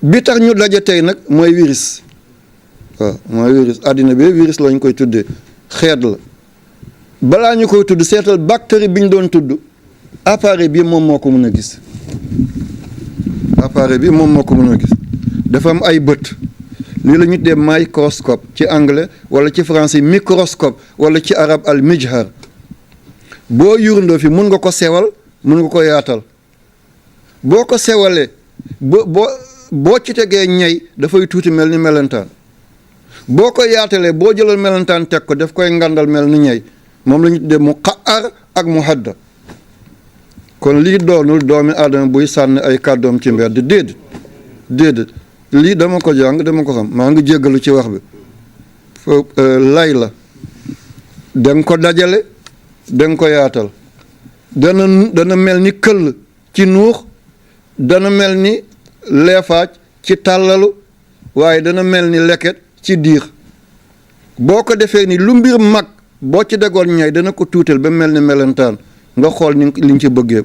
bi tax ñu daje tey nag mooy virus waaw mooy virus àddina bi virus lañ koy tuddee xeet la balaa ñu koy tudd seetal bactérie bi ñu doon tudd appareil bi moom moo ko mën a gis appareil bi moom moo ko mën a gis dafa am ay bët lii la ñu tuddee microscope ci anglais wala ci français microscope wala ci arab al mijhar boo yurndoo fi mun nga ko sewal mun nga ko yaatal boo ko sewalee boo ci tegee ñey dafay tuuti mel ni melentaan boo ko yaatalee boo jëlal melentaan teg ko daf koy ngandal mel ni ñey moom la ñu tuddee mu xaar ak mu hadda kon lii doonul doomi aadama buy sànni ay kàddoom ci mbedd déedéet lii dama ko jàng dama ko xam maa ngi jéggalu ci wax bi lay la danga ko dajale danga ko yaatal dana mel ni këll ci nuux dana mel ni leefaaj ci tàllalu waaye dana mel ni leket ci diir boo ko defee ni lu mbir mag boo ci degoon ñay dana ko tuutal ba mel ni melentaan nga xool ni liñ ci bëggee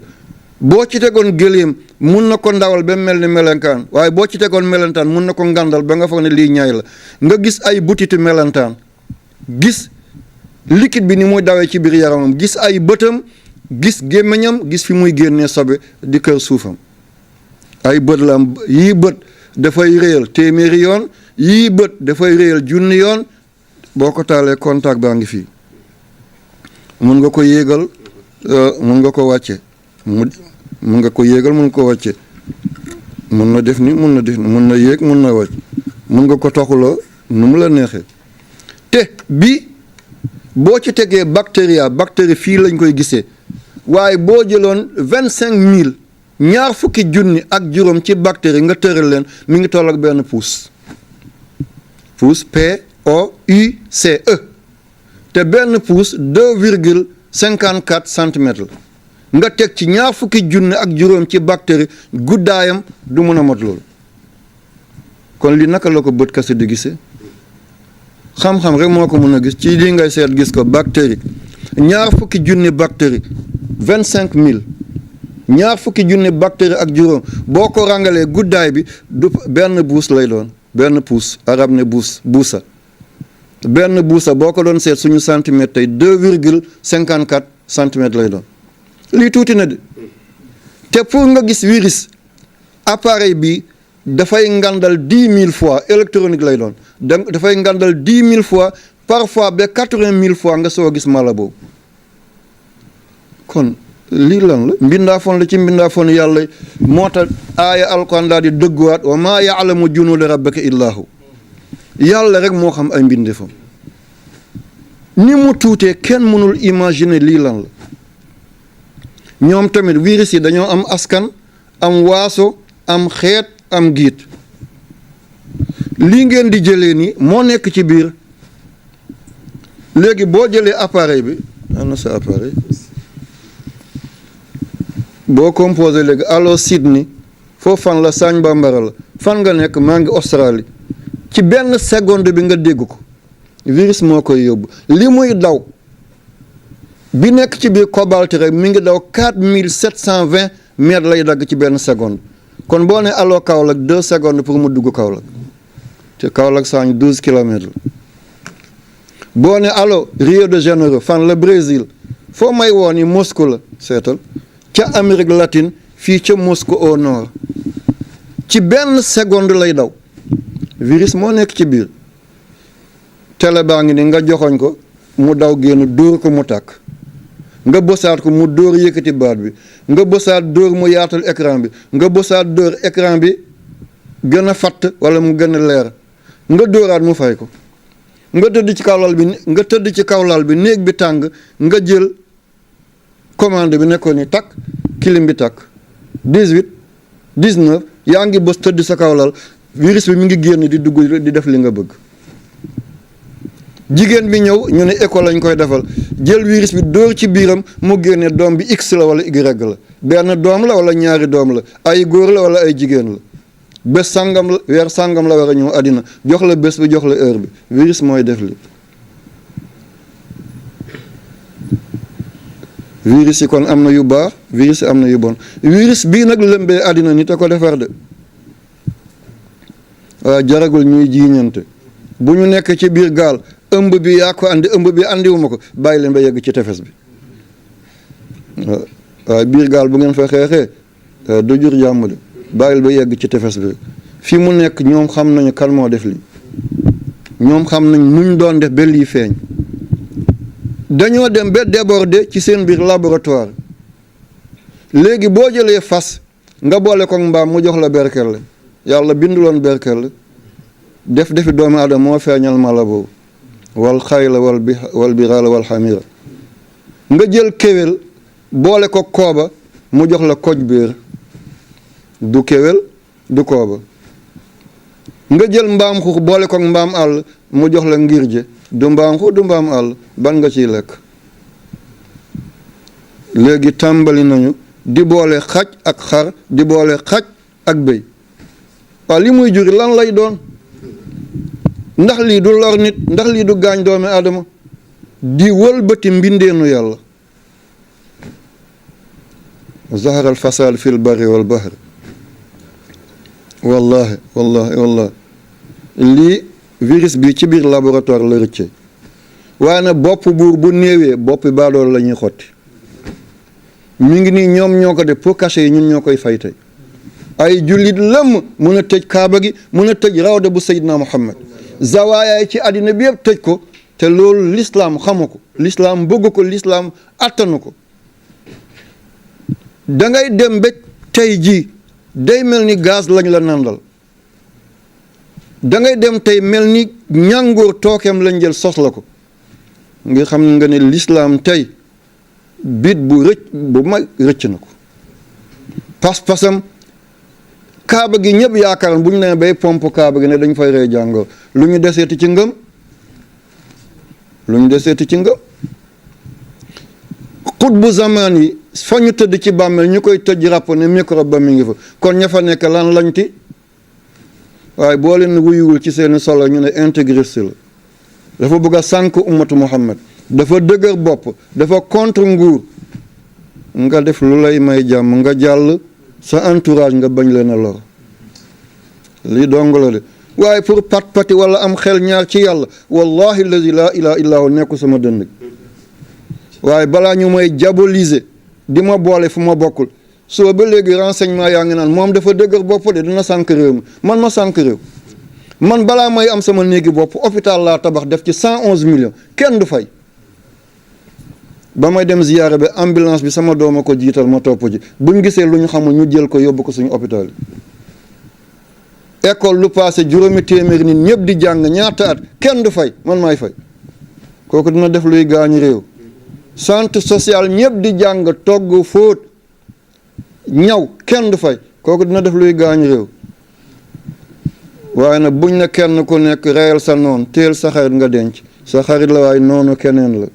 boo ci tegoon gëléem mun na ko ndawal ba mel ni melentaan waaye boo ci tegoon melentaan mun na ko ngandal ba nga foog ne lii ñay la nga gis ay butitu melentaan gis liquide bi ni muy dawee ci biir yaramam gis ay bëtam gis gémmiñam gis fi muy génnee sobe di kër suufam ay bët la am yii bët dafay réyal téeméeri yoon yii bët dafay réyal junni yoon boo ko taalee contact baa ngi fii mun nga ko yéegal mun nga ko wàcce mun nga ko yéegal mun ko wàcce mun na def ni mun na yéeg mun na wàcc mun nga ko toxuloo nu mu la neexee te bi boo ci tegee bactérie fii lañ koy gisee waaye boo jëloon 25,000 ñaar fukki junni ak juróom ci bactérie nga tëral leen mi ngi toll ak benn pouce POUCE te benn pouce 2,54 centimètres la nga teg ci ñaar fukki junni ak juróom ci bactérie guddaayam du mën a mot loolu kon li naka la ko bët kese di gisee xam-xam rek moo ko mën a gis ci lii ngay seet gis ko bactérie ñaar fukki junni bactérie 25,000 ñaar fukki junni bactérie ak juróom boo ko rangalee guddaay bi du benn buus lay doon benn pouce arab ne buusa benn buusa boo ko doon seet suñu centimètre tey 2,54 centimètres lay doon lii tuuti na de te pour nga gis virus appareil bi dafay ngandal 10,000 fois électronique lay doon dafay ngandal 10,000 fois parfois ba 80,000 fois nga soo gis mala boobu kon lii lan la mbindaafoon la ci mbindaafoon yàlla moo tax aaya alquran daal di dëgguwaat wa maa yaalamu junuuda rabbika illaa hu yàlla rek moo xam ay mbindeefam ni mu tuutee kenn mënul imaginer lii lan la ñoom tamit virus yi dañoo am askan am waaso am xeet am giit lii ngeen di jëlee nii moo nekk ci biir léegi boo jëlee appareil bi ana sa appareil boo composé léegi allo Sydney foofu fan la Sagne Bambara la fan nga nekk maa ngi Australie ci benn seconde bi nga dégg ko virus moo koy yóbbu li muy daw bi nekk ci biir cobalt rek mi ngi daw 4720 mètres lay dagg ci benn seconde kon boo ne allo Kaolack 2 secondes pour mu dugg Kaolack te Kaolack Sagne 12 kilomètres la boo ne allo Rio de Janeiro fan la Brésil foo may woo ni Moscou la seetal ca Amérique latine fii ca Moscou au nord ci benn seconde lay daw virus moo nekk ci biir télé baa ngi ni nga joxoñ ko mu daw génn dóor ko mu tàkk nga bësaat ko mu dóor yëkkati baat bi nga bësaat dóor mu yaatal écran bi nga bësaat dóor écran bi gën a fatt wala mu gën a leer nga dóoraat mu fay ko nga tëdd ci kaw lal bi néeg bi tàng nga jël commande bi nekkoon ni takk clim bi takk 18 19 yaa ngi bës tëdd sa kaw lal virus bi mi ngi génn di dugg di def li nga bëgg jigéen bi ñëw ñu ne école lañ koy defal jël virus bi dóor ci biiram mu génne doom bi x la wala y la benn doom la wala ñaari doom la ay góor la wala ay jigéen la bés sàngam la weer sàngam la war a ñëw àddina jox la bés bi jox la heure bi virus mooy def li virus yi kon am na yu baax virus yi am na yu bon virus bii nag lëmbee àddina nit a ko defar de jaragul ñuy jiiñante bu ñu nekk ci biir gaal ëmb bi yaa ko andi ëmb bi andiwuma ko bàyyi leen ba yegg ci tefes bi waaye biir gaal bu ngeen fa xeexee du jur jàmm de bàyyil ba yegg ci tefes bi fi mu nekk ñoom xam nañu kan moo def lii ñoom xam nañ nuñ doon def ba lii feeñ dañoo dem ba déborder ci seen biir laboratoire léegi boo jëlee fas nga boole ko mbaam mu jox la berkelle yàlla binduloon berkelle defi doomu aadama moo feeñal mala boobu wal xayla wal biraala wal xamira nga jël kéwél boole ko kooba mu jox la koj biir du kéwél du kooba nga jël mbaam xux boole ko mbaam àll mu jox la ngirje du mbaam xux du mbaam àll ban nga ciy lekk léegi tàmbali nañu di boole xaj ak xar di boole xaj ak béy waaw li muy juri lan lay doon ndax lii du lor nit ndax lii du gaañ doomi aadama di wëlbati mbindeenu yàlla zahara al fasad fi l barri wal bahri wallahi lii virus bi ci biir laboratoire la rëcce waaye nag bopp buur bu néewee boppi baadool la ñuy xotti mi ngi nii ñoom ñoo ko def pour cacher yi ñun ñoo koy fay tey ay jullit lëmm mun a tëj kaaba gi mun a tëj rawda bu Seydina Muhammad zawaayaay ci àddina bi yëpp tëj ko te loolu lislaam xamu ko lislaam bëgg ko lislaam attanu ko da ngay dem ba tey jii day mel ni gaz lañ la nandal da ngay dem tey mel ni ñàngoor tookeem lañ jël sos la ko nga xam nga ne lislaam tey bit bu mag rëcc na ko pas-pasam kaaba gi ñëpp yaakaaroon bu ñu nee bay pompe kaaba gi ne dañ fay rey jàngoo lu ñu deseeti ci ngëm xutbu zamaan yi fa ñu tëdd ci bàmmeel ñu koy tëj ràpp ne microbe ba mi ngi fa kon ña fa nekk lan lañ ti waaye boo leen wuyuwul ci seeni solo ñu ne intégriste la dafa bëgg a sànk ummatu Muhammad dafa dëgër bopp dafa contre nguur nga def lu lay may jàmm nga jàll sa entourage nga bañ leen a lor lii dong la de waaye pour pat-pati wala am xel ñaar ci yàlla wallahi allazi laa ilaha illa hu nekku sama dënd waaye balaa ñu may diaboliser di ma boole fu ma bokkul soo ba léegi renseignement yaa ngi naan moom dafa dëgër bopp de dina sànk réew mi man ma sànk réew man balaa may am sama néegi bopp hôpital laa tabax def ci 111 millions kenn du fay ba may dem ziyaare bi ambulance bi sama dooma ko jiital ma topp ji buñ gisee lu ñu xamul ñu jël ko yóbbu ko suñu hôpital yi école lu passé juróomi téeméeri nit ñëpp di jàng ñaata at kenn du fay man maay fay kooku dina def luy gaañ réew centre social ñëpp di jàng togg fóot ñaw kenn du fay kooku dina def luy gaañ réew waaye nag buñ ne kenn ku nekk reyal sa noon teel sa xarit nga denc sa xarit la waaye noonu keneen la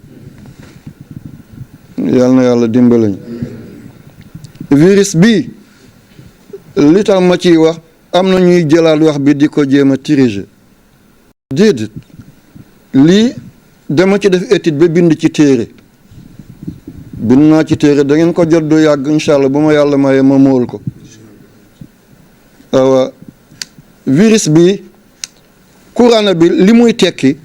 yàlla na yàlla dimbalañ virus bi li tax ma ciy wax am na ñuy jëlaat wax bi di ko jéem a diriger déedéet lii dama ci def étude ba bind ci téere bind naa ci téere da ngeen ko jot du yàgg incha allah bu ma yàlla mayee ma mool ko waaw virus bi corona bi li muy tekki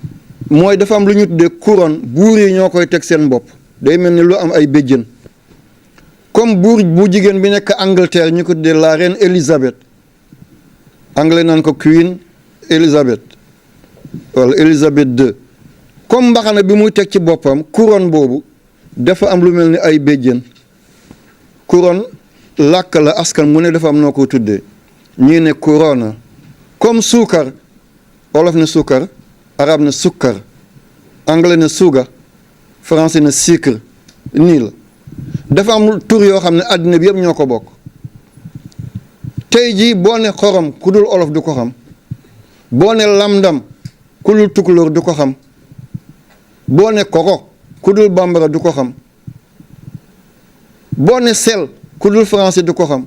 mooy dafa am lu ñu tuddee couronne buur yi ñoo koy teg seen bopp day mel ni lu am ay béjjën comme buur bu jigéen bi nekk Angleterre ñu ko tuddee la reine Elisabeth anglais naan ko Queen Elizabeth wala Elizabeth II comme mbaxana bi muy teg ci boppam couronne boobu dafa am lu mel ni ay béjjën couronne làkk la askan mu ne dafa am noo ko tuddee ñii ne corona comme suukar wolof ne suukar arab ne sukkar anglais ne suuga français ne sucre nii la dafa am tur yoo xam ne àddina bi yëpp ñoo ko bokk tey jii boo ne xorom ku dul olof du ko xam boo ne lamdam ku dul tukulóor du ko xam boo ne koko ku dul bambara du ko xam boo ne sel ku dul français du ko xam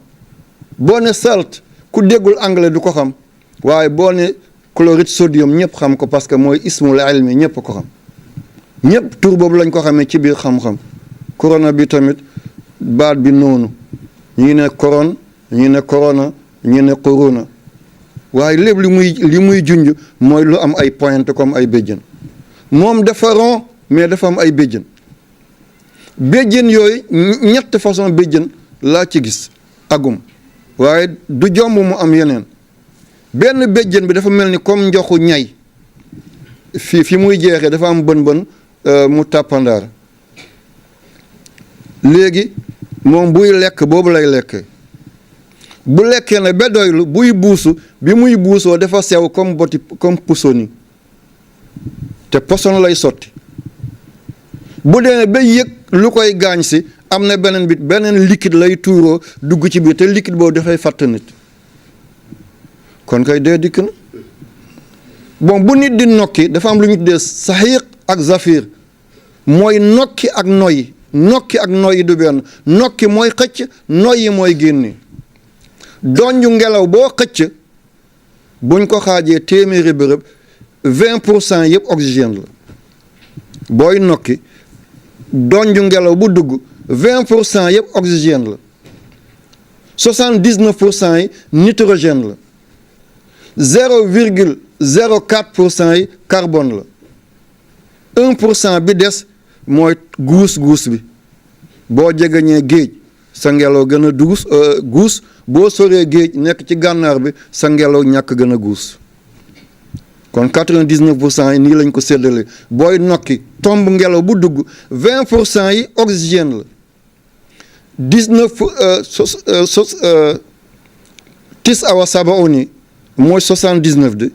boo ne salt ku déggul anglais du ko xam waaye boo ne chloride sodium ñëpp xam ko parce que mooy ismul ilmi ñëpp ko xam ñëpp tur boobu lañ ko xamee ci biir xam-xam corona bi tamit baat bi noonu ñii ne coron ñii ne corona ñii ne corona waaye lépp li muy junj mooy lu am ay pointe comme ay béjjën. moom dafa rond mais dafa am ay béjjën. béjjën yooyu ñett façon béjjën laa ci gis agum waaye du jomb mu am yeneen. benn béjjën bi dafa mel ni comme njoxu ñay fi muy jeexee dafa am bën mu tàppandaar léegi moom buy lekk boobu lay lekkee bu lekkee ne ba doylu buy buusu bi muy buusoo dafa sew comme pusoni te poson lay sotti bu dee ba yëg lu koy gaañ si am na beneen liquide lay tuuroo dugg ci biir te liquide boobu dafay fàtt nit kon kay dee dikk na bon bu nit di nokki dafa am lu ñu tuddee saxiiq ak zafir mooy nokki ak noyyi du benn nokki mooy xëcc noyyi mooy génne donju ngelaw boo xëcc buñ ko xaajee téeméeri bërëb 20% yëpp oxygène la booy nokki donju ngelaw bu dugg 20% yëpp oxygène la 79% yi nitrogène la 0,04% yi carbone la 1% bi des mooy guus bi boo jegeñee géej sa ngelaw gën a guus boo soree géej nekk ci gànnaar bi sa ngelaw ñàkk gën a guus kon 99% yi nii lañ ko séddale booy nokki tomb ngelaw bu dugg 20% yi oxygène la 19 awa saba oni mooy 79%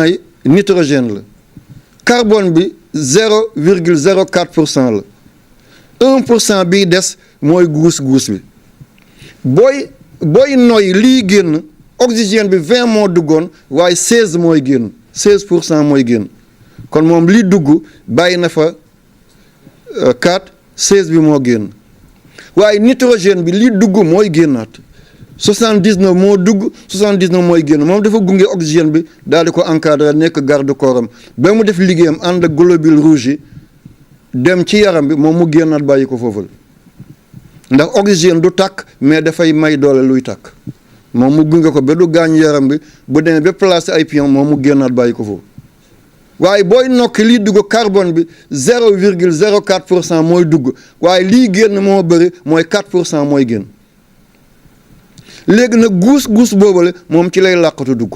yi nitrogène la carbone bi 0,04% la 1% bii des mooy guus bi booy noy lii génn oxygène bi 20 moo duggoon waaye 16 mooy génn 16% mooy génn kon moom lii dugg bàyyi na fa 4 16 bi moo génn waaye nitrogène bi lii dugg mooy génnaat 79 moo dugg 79 mooy génn moom dafa gunge oxygène bi daal di ko encadré nekk garde corps am ba mu def liggéeyam ànd ak globules rouges yi dem ci yaram bi moom mu génnaat bàyyi ko foofu la ndax oxygène du tàkk mais dafay may doole luy tàkk moom mu gunge ko ba du gaañ yaram bi bu demee ba placé ay pion moom mu génnaat bàyyi ko foofu waaye booy nokki lii dugg carbone bi 0,04% mooy dugg waaye lii génn moo bëri mooy 4% mooy génn léegi nag guus boobale moom ci lay làqatu dugg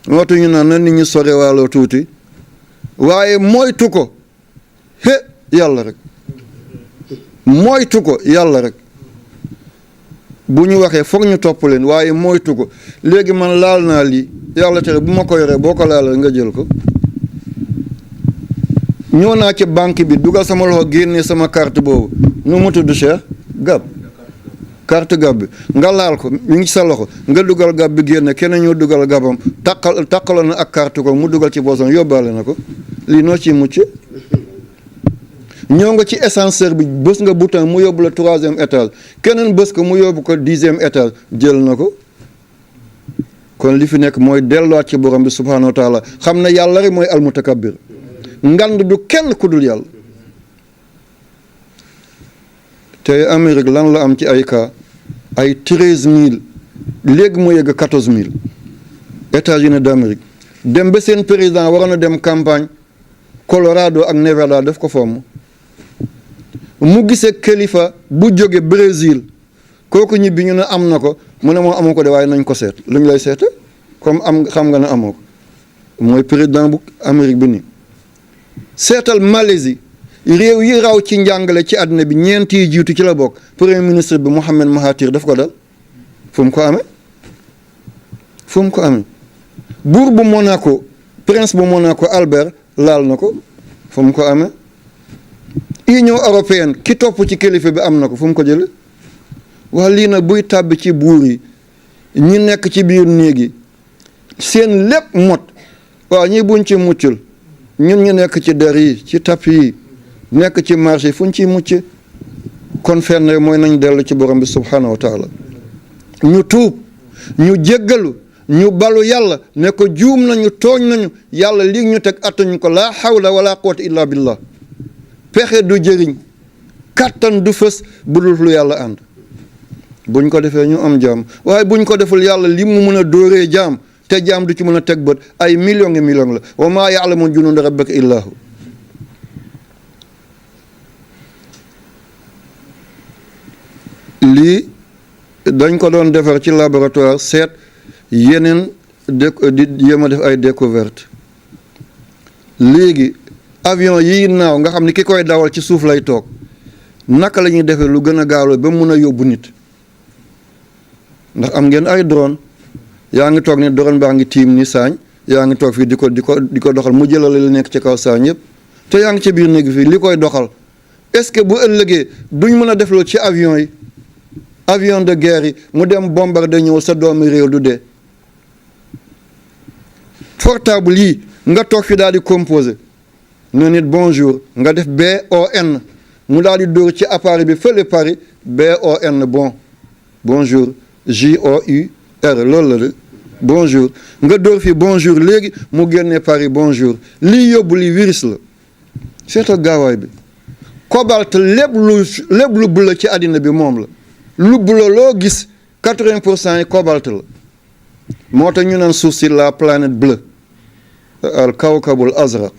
mootu ñu naan na nit ñi sorewaaloo tuuti waaye moytu ko yàlla rek moytu ko yàlla rek bu ñu waxee foog ñu topp leen waaye moytu ko léegi man laal naa lii yàlla tere bu ma ko yoree boo ko laalee nga jël ko ñëw naa ci banque bi dugal sama loxo génnee sama carte boobu nu mu tudd Cheikh gab carte gab bi nga laal ko mi ngi sa loxo nga dugal gab bi génne keneen ñoo dugal gabam takkaloon na ak carte ko mu dugal ci bosom yóbbaale na ko lii noo ciy mucc ñoo nga ci ascenseur bi bës nga bouton mu yóbbu la 3e étage keneen bës ko mu yóbbu ko 10e étage jël na ko kon li fi nekk mooy delluwaat ci borom bi subhanahu wa taala xam ne yàlla rek mooy almutakabbir ngand du kenn ku dul yàlla te Amérique lan la am ci ay cas ay 13000 léegi mu yegg 14000 États-Unis d'Amérique dem ba seen président waroon a dem campagne Colorado ak Nevada daf ko fomm mu gisee kilifa bu jóge Brésil kooku ñibbi ñu ne am na ko mu ne moo amoo ko de waaye nañ ko seet lu ñu lay seete comme am xam nga ne amoo ko mooy président bu Amérique bi nii seetal Malaisie réew yi raw ci njàngale ci àddina bi ñeent yi jiitu ci la bokk premier ministre bi Mohamed Mahathir daf ko dal fu mu ko amee buur bu Monaco prince bu Monaco Albert laal na ko fu mu ko amee Union européenne ki topp ci kilifa bi am na ko fu mu ko jële wax lii nag buy tàbbi ci buur yi ñi nekk ci biir néeg yi seen lépp mot waaw ñi buñ ci muccul ñun ñu nekk ci der yi ci tapis yi nekk ci marché yi fu ñu ciy mucc kon fenn mooy nañ dellu ci borom bi subhanahu wa taala ñu tuub ñu jéggalu ñu balu yàlla ne ko juum nañu tooñ nañu yàlla lii ñu teg attañu ko laa hawla wala quwwata illa billah pexe du jëriñ kàttan du fës bu dul lu yàlla ànd buñ ko defee ñu am jàmm waaye buñ ko deful yàlla li mu mën a dóoree jaam te jaam du ci mën a teg bët ay millions ngi millions la wa maa ya'lamu junuuda rabbika illaa hu. lii dañ ko doon defar ci laboratoire seet yeneen di jéem a def ay découverte léegi avion yi naaw nga xam ne ki koy dawal ci suuf lay toog naka la ñuy defee lu gën a gaaw ba mun a yóbbu nit ndax am ngeen ay drone yaa ngi toog ni drone baa ngi tiim ni saañ yaa ngi toog fii di ko doxal mu jëlale li nekk ci kaw saañ yëpp te yaa ngi ci biir néeg fii li koy doxal est-ce que bu ëllëgee duñ mën a def loolu ci avion yi avion de guerre yi mu dem bombarder ñëw sa doomi réew du dee portable yi nga toog fi daal di composé ne nit bonjour nga def BON mu daal di dóor ci appareil bi fële Paris BON bonjour JOUR loolu la de bonjour nga dóor fi bonjour léegi mu génnee Paris bonjour lii yóbbu li virus la seetal gaawaay bi cobalt lépp lu bula ci àddina bi moom la lu bula loo gis 80% yi cobalt la moo tax ñu naan suuf si la planète bleue al kawkabul azraq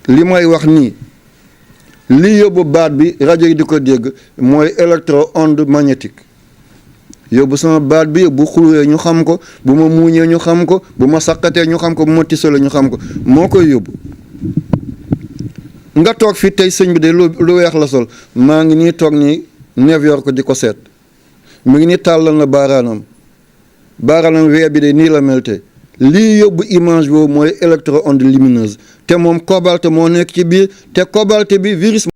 li may wax nii li yóbbu baat bi rajo yi di ko dégg mooy électro-onde magnétique yóbbu sama baat bi bu xulwee ñu xam ko bu ma muuñee ñu xam ko bu ma saqatee ñu xam ko bu ma tisalee ñu xam ko moo koy yóbbu nga toog fii tey sëñ bi de lu weex la sol maa ngi nii toog nii New York di ko seet mu ngi nii tàllal na baaraanam wee bi de nii la melte lii yóbbu image boobu mooy électro-onde lumineuse te moom cobalt moo nekk ci biir te cobalt bi virus